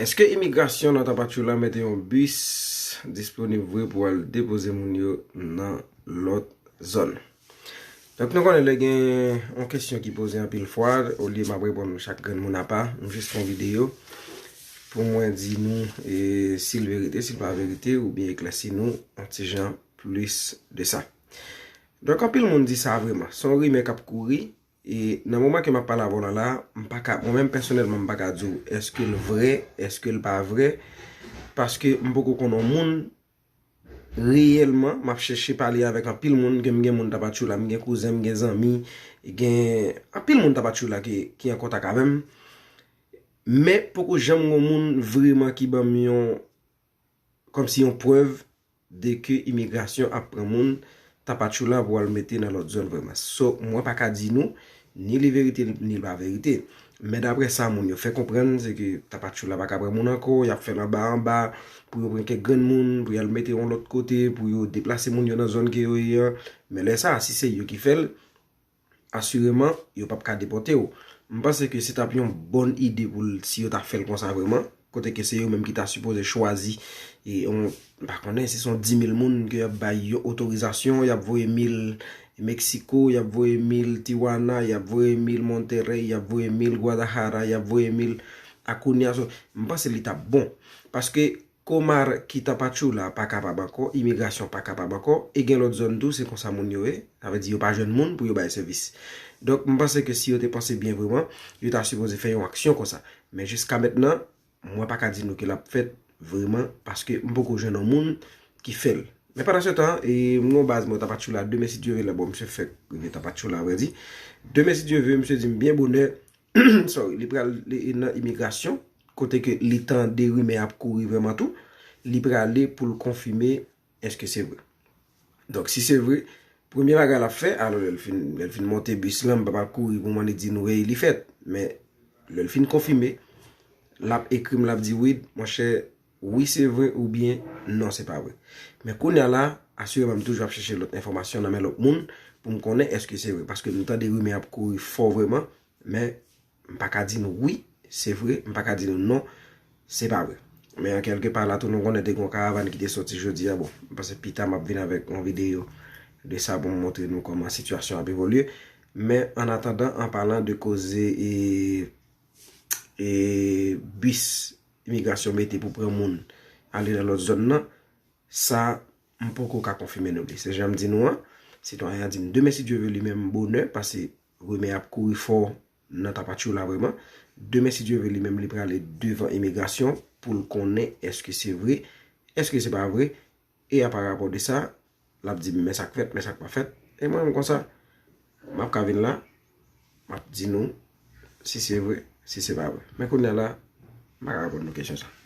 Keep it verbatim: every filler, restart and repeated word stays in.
Èske imigrasyon nan Tapachula mete yon bis disponib vre pou al depoze moun yo nan lòt zòn? Donk, nou konnen lè gen yon kesyon ki poze anpil fwa, olye m ap reponn chak grenn moun apa, m jis fè yon videyo pou mwen di nou e, si l verite, si l pa verite, oubyen eklèsi nou yon ti jan plis de sa. Donk, anpil moun di sa vreman. Se yon rimè k ap kouri, e nan moman ke m ap pale avè w la la, m pa ka, mwen menm pèsonèlman, m pa ka di w èske l vrè, èske l pa vrè, paske m poko konn yon moun reyèlman, m ap chèche pale avèk anpil moun, gen, m gen moun Tapachula, m gen kouzen, m gen zanmi, gen anpil moun Tapachula ki, ki an kontak avè m. Men poko janm gen yon moun vreman ki ban m yon, kòmsi yon prèv de ke imigrasyon ap pran moun Tapachula pou al mete nan lòt zòn vreman. So, mwen pa ka di nou, ni li verite, ni li pa verite. Men daprè sa moun yo fè konprann, se ke Tapachula pa ka pran moun ankò, y ap fè l anba anba, pou yo pran kèk grenn moun, pou y al mete yon lòt kote, pou yo deplase moun yo nan zòn ke yo ye an. Men lè sa a, si se yo ki fè l, asireman, yo p ap ka depòte w. M panse ke se t ap yon bòn ide pou l, si yo ta fè l konsa vreman, kote ke se yo menm ki ta sipoze chwazi, e, yon, m pa konnen si se yon di mil moun ke y ap bay yon otorizasyon, y ap voye mil Meksiko, y ap voye mil Tijuana, y ap voye mil Monterrey, y ap voye mil Guadalajara, y ap voye mil Acuña. So, m panse li t ap bon. Paske Comar ki Tapachula pa kapab ankò, imigrasyon pa kapab ankò, e gen lòt zòn tou, se konsa moun yo ye. Sa vle di yo pa jwenn moun pou yo bay sèvis. Donk, m panse ke si yo te panse byen vreman, yo ta sipoze fè yon aksyon konsa. Men jiska mentnan, mwen pa ka di nou ke l ap fèt vreman, paske m poko jwenn yon moun ki fè l. Men pandan se tan, e, m gen yon baz mwen Tapachula, demen si Dye vle, bon, misye fèk rive Tapachula, vrè di. Demen si Dye vle, misye di m byen bonè, sorry, li pral li, nan imigrasyon, kote ke li tande rimè ap kouri vreman tou, li prale pou l konfime èske se vre. Donk, si se vre, premye bagay l ap fè, alò lè l fin, lè l fin monte bis lan, m p ap al kouri pou m annik di nou, ey, li fèt. Men, lè l fin konfime, l ap ekri m, l ap di, Wid, monchè, wi, se vre, oubyen non, se pa vre. Men kounye a la, asireman, m toujou ap chèche lòt enfòmasyon nan men lòt moun pou m konnen èske se vre. Paske m tande rimè ap kouri fò vreman, men m pa ka di nou wi, se vre, m pa ka di nou non, se pa vre. Men an kèlke pa la tou, nou konnen te gen yon karavàn ki te soti jodi a. Bon, m panse pita m ap vin avèk yon videyo de sa pou m montre nou kòman sitiyasyon ap evolye. Men an atandan, an palan de koze e, e bis imigrasyon mete pou pran moun ale nan lòt zòn nan, sa, m poko ka konfime nou li. Se jan m di nou an, sitwayen an di m demen si Dye vle li menm bonè, paske rimè ap kouri fò nan Tapachula vreman. Demen si Dye vle li menm li prale devan imigrasyon pou l konnen èske se vre, èske se pa vre. E a pa rapò de sa, l ap di m men sa k fèt, men sa k pa fèt. E mwen menm konsa, m ap ka vin la, m ap di nou si se vre, si se pa vre. Men kounye a la, m pa ka reponn nou kesyon sa.